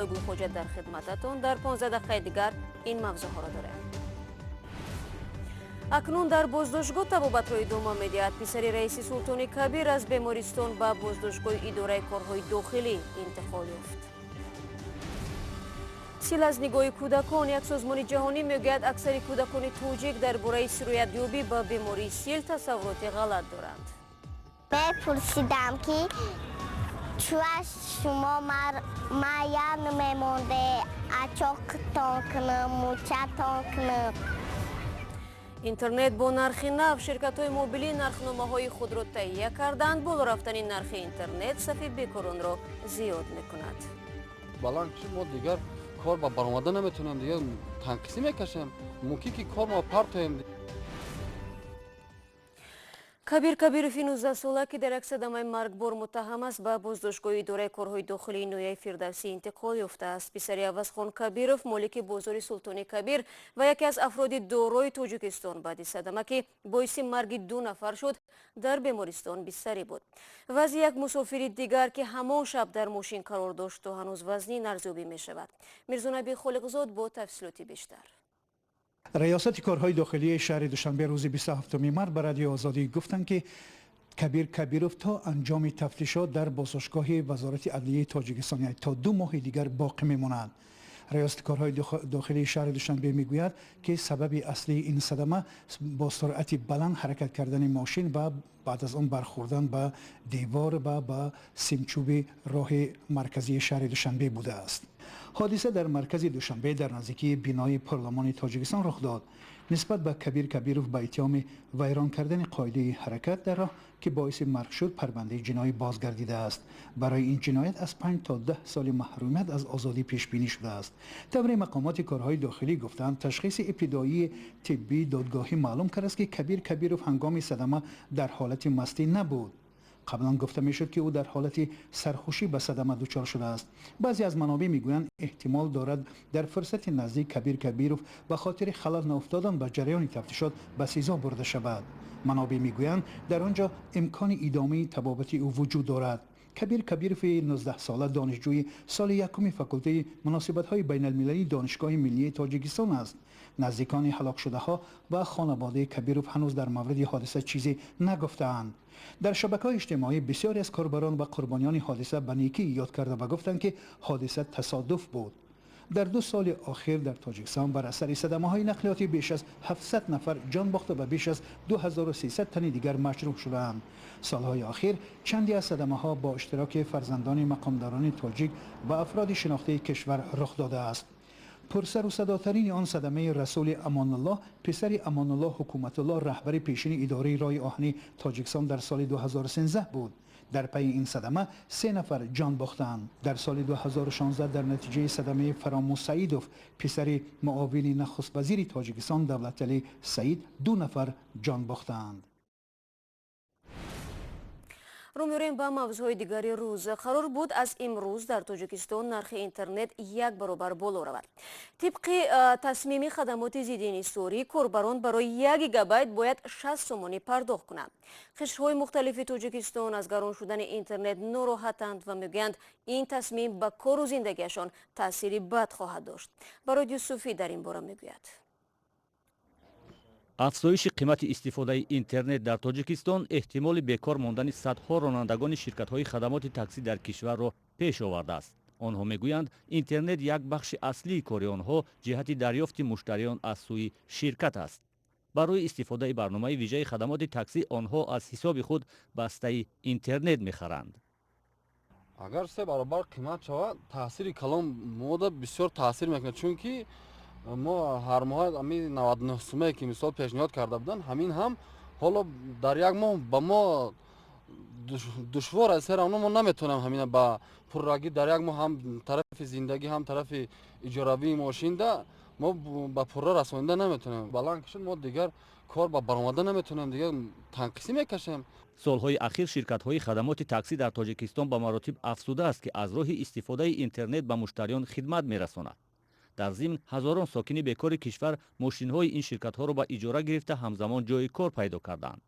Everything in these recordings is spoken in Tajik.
Гулхоҷа дар хидмататон. Дар 15 дақиқаи дигар ин мавзӯъҳоро дорем. Акнун дар боздоштгоҳ табобатро идома медиҳад. Писари раиси Султони Кабир аз бемористон ба боздоштгоҳи идораи корҳои дохилӣ интиқол ёфт. Сил аз нигоҳи кӯдакон. Як созмони ҷаҳонӣ мегӯяд, аксари кӯдакони тоҷик дар бораи сироятёбӣ ба бемории сил тасаввуроти ғалат доранд. Мепурсидам, ки чӯа шумо мая намемонде ачоқтон кунам, мучатон кунам. Интернет бо нархи нав. Ширкатҳои мобилӣ нархномаҳои худро таҳия карданд. Боло рафтани нархи интернет сафи бекоронро зиёд мекунад. Баланд шуд, мо дигар кор ба баромада наметавонем, дигар танқисӣ мекашем, мумкин ки кор мо партоем. Кабир Кабирови 19-сола, ки дар як садамаи маргбор муттаҳам аст, ба боздоштгоҳи идораи корҳои дохилии ноҳияи Фирдавсӣ интиқол ёфтааст. Писари Авазхон Кабиров, молики бозори Султони Кабир ва яке аз афроди дорои Тоҷикистон, баъди садама, ки боиси марги ду нафар шуд, дар бемористон бистарӣ буд. Вазъи як мусофири дигар, ки ҳамон шаб дар мошин қарор дошт, то ҳанӯз вазнин арзёбӣ мешавад. Мирзонаби Холиқзод бо тафсилоти бештар. Раёсати корҳои дохилии шаҳри Душанбе рӯзи 27 март ба Радиои Озодӣ гуфтанд, ки Кабир Кабиров то анҷоми тафтишот дар боздоштгоҳи Вазорати адлияи Тоҷикистон, яъне то 2 моҳи дигар, боқӣ мемонад. Раёсати корҳои дохилии шаҳри Душанбе мегӯяд, ки сабаби аслии ин садама бо суръати баланд ҳаракат кардани мошин ва баъд аз он бархӯрдан ба девор ва ба симчӯби роҳи марказии шаҳри Душанбе будааст. Ҳодиса дар маркази Душанбе, дар наздикии бинои парлумони Тоҷикистон рух дод. Нисбат ба Кабир Кабиров ба иттиҳоми вайрон кардани қоидаи ҳаракат дар роҳ, ки боиси марг шуд, парвандаи ҷиноӣ боз гардидааст. Барои ин ҷиноят аз 5 то 10 соли маҳрумият аз озодӣ пешбинӣ шудааст. Тавре мақомоти корҳои дохилӣ гуфтанд, ташхиси ибтидоии тиббии додгоҳӣ маълум кардааст, ки Кабир Кабиров ҳангоми садама дар ҳолати мастӣ набуд. Қаблан гуфта мешуд, ки ӯ дар ҳолати сархушӣ ба садама дучор шудааст. Баъзе аз манобеъ мегӯянд, эҳтимол дорад, дар фурсати наздик Кабир Кабиров ба хотири халал науфтодан ба ҷараёни тафтишот ба СИЗО бурда шавад. Манобеъ мегӯянд, дар он ҷо имкони идомаи табобати ӯ вуҷуд дорад. Кабир Кабирови 19-сола донишҷӯи соли якуми факултаи муносибатҳои байналмилалии Донишгоҳи миллии Тоҷикистон аст. Наздикони ҳалокшудаҳо ва хонаводаи Кабиров ҳанӯз дар мавриди ҳодиса чизе нагуфтаанд. Дар шабакаҳои иҷтимоӣ бисёре аз корбарон ба қурбониёни ҳодиса ба некӣ ёд карда ва гуфтанд, ки ҳодиса тасодуф буд. Дар 2 соли охир дар Тоҷикистон бар асари садамаҳои нақлиётӣ беш аз 700 нафар ҷон бохта ва беш аз 2300 тани дигар маҷрӯҳ шудаанд. Солҳои охир чанде аз садамаҳо бо иштироки фарзандони мақомдорони тоҷик ва афроди шинохтаи кишвар рух додааст. Пурсару садотарини он садамаи Расули Амонуллоҳ, писари Амонуллоҳ Ҳукуматуллоҳ, раҳбари пешини идораи роҳи оҳании Тоҷикистон, дар соли 2013 буд. Дар пайи ин садама се нафар ҷон бохтаанд. Дар соли 2016 дар натиҷаи садамаи Фаромӯз Саидов, писари муовини нахуствазири Тоҷикистон Давлаталӣ Саид, ду нафар ҷон бохтаанд. Рӯ меорем ба мавзӯъҳои дигари рӯз. Қарор буд, аз имрӯз дар Тоҷикистон нархи интернет як баробар боло равад. Тибқи тасмими хадамоти зидди корбарон барои 1 гигабайт бояд 60 сомонӣ пардохт кунанд. Қишрҳои мухталифи Тоҷикистон аз гарон шудани интернет нороҳатанд ва мегӯянд, ин тасмим ба кору зиндагиашон таъсири бад хоҳад дошт. Барод Юсуфӣ дар ин бора мегӯяд. Афзоиши қимати истифодаи интернет дар Тоҷикистон эҳтимоли бекор мондани садҳо ронандагони ширкатҳои хадамоти таксӣ дар кишварро пеш овардааст. Онҳо мегӯянд, интернет як бахши аслии кори онҳо ҷиҳати дарёфти муштариён аз сӯи ширкат аст. Барои истифодаи барномаи вижаи хадамоти таксӣ онҳо аз ҳисоби худ бастаи интернет мехаранд. Агар се баробар қимат шавад, таъсири калон мода бисёр таъсир мекунад, чунки мо ҳар моҳ ами 99 сумае, ки мисол пешниҳод карда буданд, ҳамин ҳам ҳоло дар як моҳ ба мо душвор аст. Серавно мо наметавонем ҳамина ба пуррагӣ дар як моҳ, ҳам тарафи зиндагӣ, ҳам тарафи иҷоравии мошинда мо ба пурра расонида наметавонем. Баланд кашид, мо дигар кор ба баромада наметавонем, дигар танқисӣ мекашем. Солҳои ахир ширкатҳои хадамоти таксӣ дар Тоҷикистон ба маротиб афзудааст, ки аз роҳи истифодаи интернет ба муштариён хидмат мерасонад. Дар зимн, ҳазорон сокини бекори кишвар мошинҳои ин ширкатҳоро ба иҷора гирифта, ҳамзамон ҷои кор пайдо кардаанд.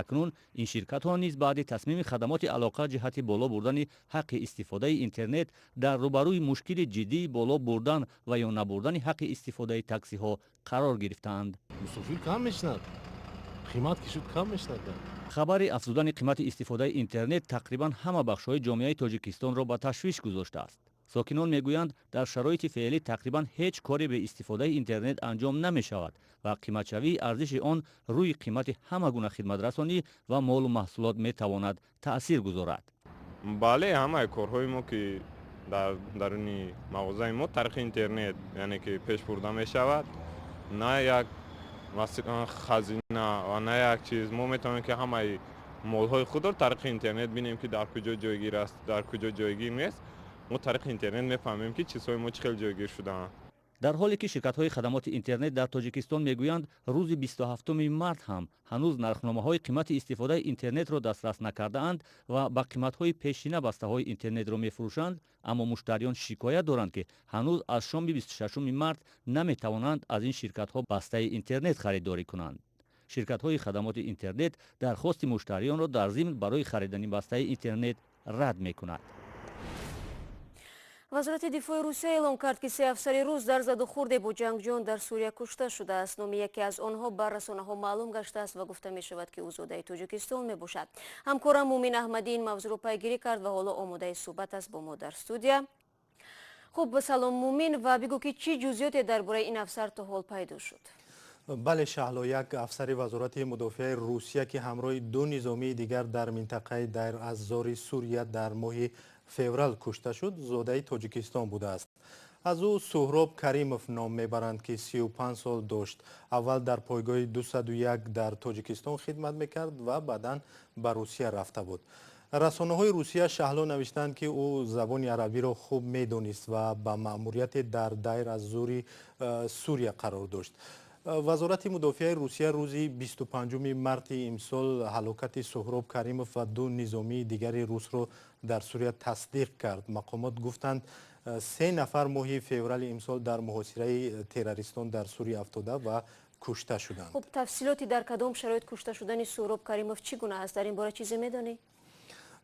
Акнун ин ширкатҳо низ баъди тасмими хадамоти алоқа ҷиҳати боло бурдани ҳаққи истифодаи интернет дар рӯбарӯи мушкили ҷиддии боло бурдан ва ё набурдани ҳаққи истифодаи таксиҳо қарор гирифтаанд. Мусофир кам мешинад, қимат ки шуд, кам мешинад. Хабари афзудани қимати истифодаи интернет тақрибан ҳама бахшҳои ҷомеаи Тоҷикистонро ба ташвиш гузоштааст. Сокинон мегӯянд, дар шароити феълӣ тақрибан ҳеҷ коре бе истифодаи интернет анҷом намешавад ва қиматшавии арзиши он рӯи қимати ҳама гуна хидматрасонӣ ва молу маҳсулот метавонад таъсир гузорад. Бале, ҳамаи корҳои мо, ки дар даруни мағозаи мо тариқи интернет, яъне ки пеш бурда мешавад, на як хазина ва на як чиз, мо метавонем, ки ҳамаи молҳои худро тариқи интернет бинем, ки дар куҷо ҷойгир аст, дар куҷо ҷойгир нест. Мо тариқи интернет мефаҳмем, ки чизҳои мо чӣ хел ҷойгир шудаанд. Дар ҳоле ки ширкатҳои хадамоти интернет дар Тоҷикистон мегӯянд, рӯзи 27 март ҳам ҳанӯз нархномаҳои қимати истифодаи интернетро дастрас накардаанд ва ба қиматҳои пешина бастаҳои интернетро мефурӯшанд, аммо муштариён шикоят доранд, ки ҳанӯз аз шоми 26 март наметавонанд аз ин ширкатҳо бастаи интернет харидорӣ кунанд. Ширкатҳои хадамоти интернет дархости муштариёнро дар зимн барои харидани бастаи интернет рад мекунад. Вазорати дифои Русия эълон кард, ки се афсари рус дар задухӯрде бо ҷангҷӯён дар Сурия кушта шудааст. Номи яке аз онҳо бар расонаҳо маълум гаштааст ва гуфта мешавад, ки ӯ зодаи Тоҷикистон мебошад. Ҳамкорам Мумин Аҳмадӣ ин мавзӯъро пайгирӣ кард ва ҳоло омодаи суҳбат аст бо мо дар студия. Хуб, салом, Мумин, ва бигӯ, ки чӣ ҷузъиёте дар бораи ин афсар то ҳол пайдо шуд? Бале, Шаҳло, як афсари Вазорати мудофиаи Русия, ки ҳамроҳи ду низомии дигар дар минтақаи Дайр аз Зори Сурия дар моҳи феврал кушта шуд, зодаи Тоҷикистон будааст. Аз ӯ Суҳроб Каримов ном мебаранд, ки 35 сол дошт. Аввал дар пойгоҳи 201 дар Тоҷикистон хидмат мекард ва баъдан ба Русия рафта буд. Расонаҳои Русия, Шаҳло, навиштанд, ки ӯ забони арабиро хуб медонист ва ба маъмурияте дар Дайр аз Зури Сурия қарор дошт. Вазорати мудофиаи Русия рӯзи 25 марти имсол ҳалокати Суҳроб Каримов ва ду низомии дигари русро дар Сурия тасдиқ кард. Мақомот гуфтанд, се нафар моҳи феврали имсол дар муҳосираи террористон дар Сурия афтода ва кушта шуданд. Хуб, тафсилоти дар кадом шароит кушта шудани Суҳроб Каримов чӣ гуна аст, дар ин бора чизе медонӣ?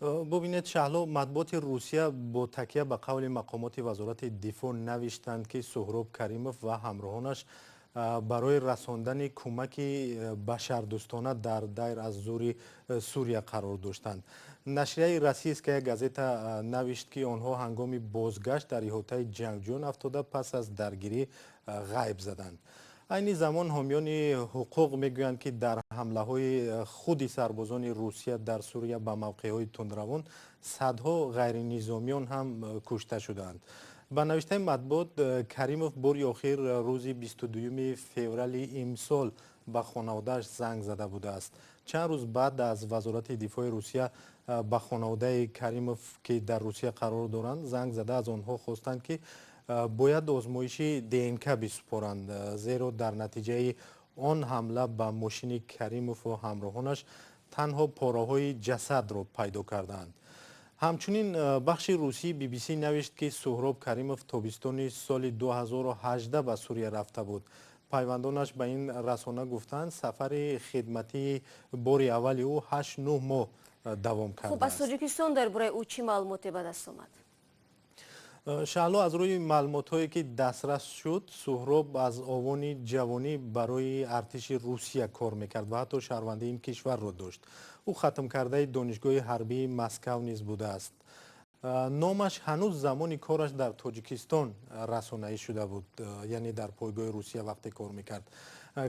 Бубинед, Шаҳло, матбуоти Русия бо такя ба қавли мақомоти Вазорати дифоъ навиштанд, ки Суҳроб Каримов ва ҳамроҳонаш барои расондани кӯмаки башардӯстона дар Дайр аз Зури Сурия қарор доштанд. Нашрияи «Российская газета» навишт, ки онҳо ҳангоми бозгашт дар иҳотаи ҷангҷӯён афтода, пас аз даргирӣ ғайб заданд. Айни замон ҳомиёни ҳуқуқ мегӯянд, ки дар ҳамлаҳои худи сарбозони Русия дар Сурия ба мавқеъҳои тундравон садҳо ғайринизомиён ҳам кушта шудаанд. Ба навиштаи матбуот, Каримов бори охир рӯзи 22 феврали имсол ба хонаводааш занг зада будааст. Чанд рӯз баъд аз Вазорати дифои Русия ба хонаводаи Каримов, ки дар Русия қарор доранд, занг зада, аз онҳо хостанд, ки бояд озмоиши ДНК бисупоранд, зеро дар натиҷаи он ҳамла ба мошини Каримову ҳамроҳонаш танҳо пораҳои ҷасадро пайдо кардаанд. Ҳамчунин бахши русии BBC навишт, ки Суҳроб Каримов тобистони соли 2018 ба Сурия рафта буд. Пайвандонаш ба ин расона гуфтанд, сафари хидматии бори аввали ӯ 8-9 моҳ давом Хуб, аз кардааст. Тоҷикистон дар бораи ӯ чӣ маълумоте ба даст омад? Шаҳло, аз рӯи маълумотҳое, ки дастрас шуд, Суҳроб аз овони ҷавонӣ барои артиши Русия кор мекард ва ҳатто шаҳрвандии ин кишварро дошт. Ӯ хатмкардаи Донишгоҳи ҳарбии Москав низ будааст. Номаш ҳанӯз замони кораш дар Тоҷикистон расонаӣ шуда буд, яъне дар пойгоҳи Русия вақте кор мекард.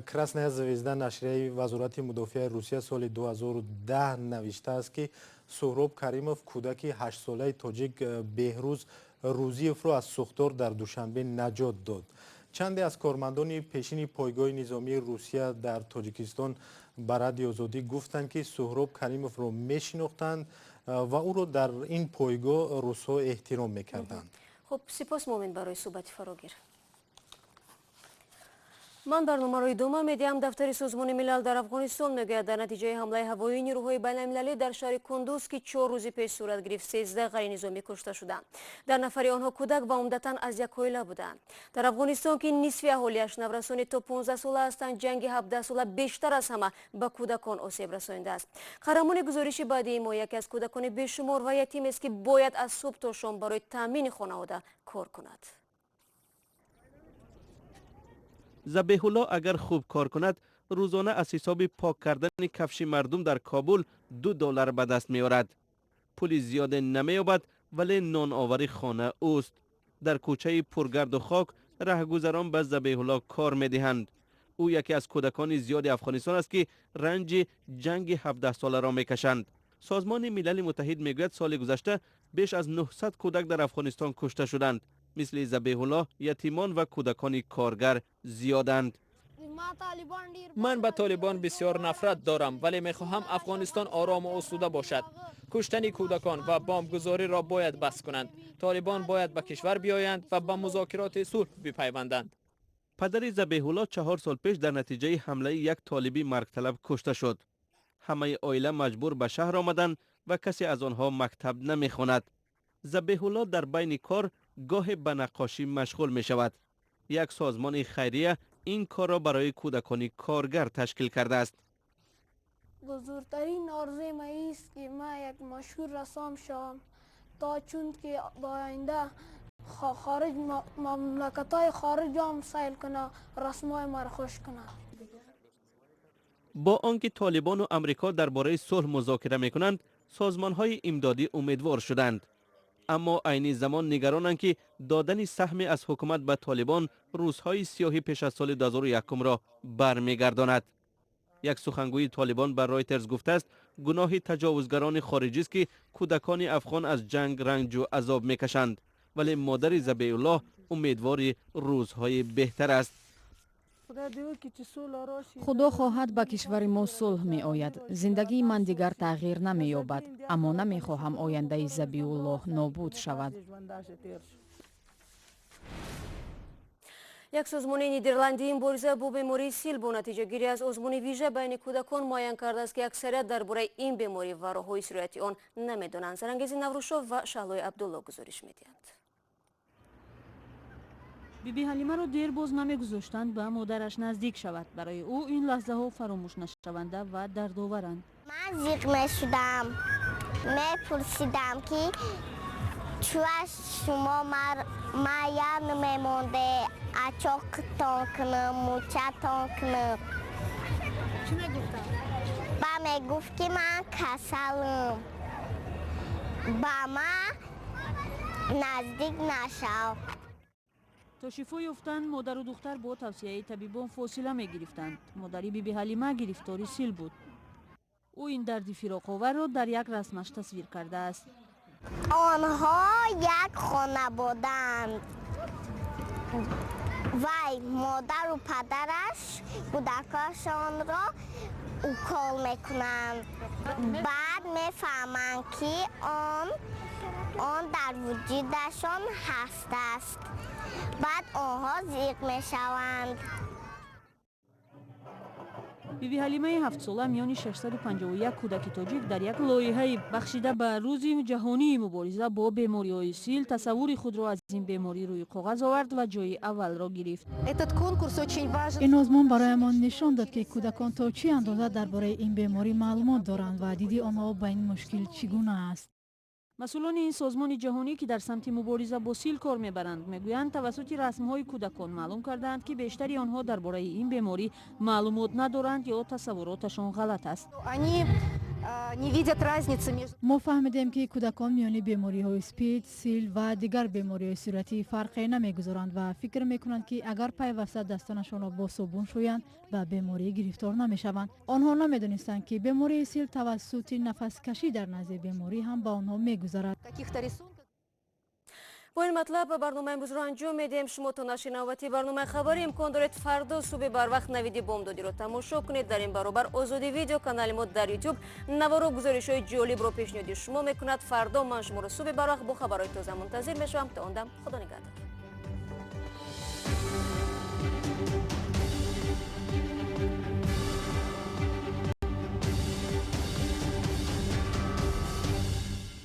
«Красная звезда», нашрияи Вазорати мудофиаи Русия, соли 2010 навиштааст, ки Суҳроб Каримов кӯдаки ҳаштсолаи тоҷик Беҳрӯз Рӯзиевро аз сӯхтор дар Душанбе наҷот дод. Чанде аз кормандони пешини пойгоҳи низомии Русия дар Тоҷикистон ба Радиои Озодӣ гуфтанд, ки Суҳроб Каримовро мешинохтанд ва ӯро дар ин пойгоҳ русҳо эҳтиром мекарданд. Хуб, сипос, Мумин, барои суҳбати фарогир. Ман барномаро идома медиҳам. Дафтари Созмони Милал дар Афғонистон мегӯяд, дар натиҷаи ҳамлаи ҳавоии нирӯҳои байналмилалӣ дар шаҳри Кундуз, ки 4 рӯзи пеш сурат гирифт, 13 ғайринизомӣ кушта шуданд. Дар нафари онҳо кӯдак ва умдатан аз як оила буданд. Дар Афғонистон, ки нисфи аҳолиаш наврасони то 15 сола ҳастанд, ҷанги 17 сола бештар аз ҳама ба кӯдакон осеб расонидааст. Қаҳрамони гузориши баъдии мо яке аз кӯдакони бешумор ва ятимест, ки бояд аз субҳ то шом барои таъмини хонавода кор кунад. Забеҳулло агар хуб кор кунад, рӯзона аз ҳисоби пок кардани кафши мардум дар Кобул $2 ба даст меорад. Пули зиёде намеёбад, вале ноновари хона ӯст. Дар кӯчаи пургарду хок раҳгузарон ба Забеҳулло кор медиҳанд. Ӯ яке аз кӯдакони зиёди Афғонистон аст, ки ранҷи ҷанги 17-соларо мекашанд. Созмони Милали Муттаҳид мегӯяд, соли гузашта беш аз 900 кӯдак дар Афғонистон кушта шуданд. Мисли Забеҳулло ятимон ва кӯдакони коргар зиёданд. Ман ба Толибон бисёр нафрат дорам, вале мехоҳам Афғонистон ором ва осуда бошад. Куштани кӯдакон ва бомбгузориро бояд бас кунанд. Толибон бояд ба кишвар биёянд ва ба музокироти сулҳ бипайванданд. Падари Забеҳулло 4 сол пеш дар натиҷаи ҳамлаи як толиби маргталаб кушта шуд. Ҳамаи оила маҷбур ба шаҳр омаданд ва касе аз онҳо мактаб намехонад. Забеҳулло дар байни кор гоҳе ба наққошӣ машғул мешавад. Як созмони хайрия ин корро барои кӯдакони коргар ташкил кардааст. Бузургтарин орзуи ман ист, ки ман як машҳур рассом шавам, то чун ки дар оянда хориҷ мамлакатҳои хориҷ ҳам сайл кунад, расмҳои маро хуш кунад. Бо он ки Толибону Амрико дар бораи сулҳ музокира мекунанд, созмонҳои имдодӣ умедвор шуданд. Аммо айни замон нигаронанд, ки додани саҳме аз ҳукумат ба Толибон рӯзҳои сиёҳи пеш аз соли 2001-ро бармегардонад. Як сухангӯи Толибон ба Ройтерс гуфтааст, гуноҳи таҷовузгарони хориҷист, ки кӯдакони афғон аз ҷанг ранҷу азоб мекашанд. Вале модари Забеҳулло умедвори рӯзҳои беҳтар аст. Худо хоҳад, ба кишвари мо сулҳ меояд. Зиндагии ман дигар тағйир намеёбад, аммо намехоҳам ояндаи Забиуллоҳ нобуд шавад. Як созмони Нидерландии мубориза бо бемории сил бо натиҷагирӣ аз озмуни вижа байни кӯдакон муайян кардааст, ки аксарият дар бораи ин беморӣ ва роҳҳои сирояти он намедонанд. Зарангези Наврӯшов ва Шаҳлои Абдулло гузориш медиҳанд. Биби Ҳалимаро дер боз намегузоштанд ба модараш наздик шавад. Барои ӯ ин лаҳзаҳо фаромӯш нашаванда ва дардоваранд. Ман зиқ мешудам, мепурсидам, ки чӯа шумо мая намемонде ачоқтон кунам, мӯчатон кунам. Чӣ мегуфтам? Ба мегуфт, ки ман касалам, ба ман наздик нашав. То шифо ёфтан модару духтар бо тавсияи табибон фосила мегирифтанд. Модари Биби Ҳалима гирифтори сил буд. Ӯ ин дарди фироқоварро дар як расмаш тасвир кардааст. Онҳо як хонаводаанд. Вай модару падараш кӯдакашонро укол мекунанд. Баъд мефаҳманд, ки он дар вуҷудашон ҳаст аст. Баъд онҳо зиқ мешаванд. Биби Ҳалимаи 7-сола миёни 651 кӯдаки тоҷик дар як лоиҳаи бахшида ба рӯзи ҷаҳонии мубориза бо бемориҳои сил тасаввури худро аз ин беморӣ рӯи коғаз овард ва ҷои аввалро гирифт. Ин озмун бароямон нишон дод, ки кӯдакон то чӣ андоза дар бораи ин беморӣ маълумот доранд ва диди онҳо ба ин мушкил чӣ гуна аст. Масъулони ин созмони ҷаҳонӣ, ки дар самти мубориза бо сил кор мебаранд, мегӯянд, тавассути расмҳои кӯдакон маълум кардаанд, ки бештари онҳо дар бораи ин беморӣ маълумот надоранд ё тасаввуроташон ғалат аст. Мо фаҳмидем, ки кӯдакон миёни бемориҳои спид, сил ва дигар бемориҳои сироятӣ фарқе намегузоранд ва фикр мекунанд, ки агар пайваста дастонашонро бо собун шӯянд, ба беморӣ гирифтор намешаванд. Онҳо намедонистанд, ки бемории сил тавассути нафаскашӣ дар назди беморӣ ҳам ба онҳо мегузарад. Бо ин матлаб ба барномаи имрӯзро анҷом медиҳем. Шумо то нашри навбатии барномаи хабарӣ имкон доред фардо субҳи барвақт навиди бомдодиро тамошо кунед. Дар ин баробар Озодӣ видео канали мо дар Ютуб навору гузоришҳои ҷолибро пешниҳоди шумо мекунад. Фардо ман шуморо субҳи барвақт бо хабарҳои тоза мунтазир мешавам. То он дам Худо нигаҳдор.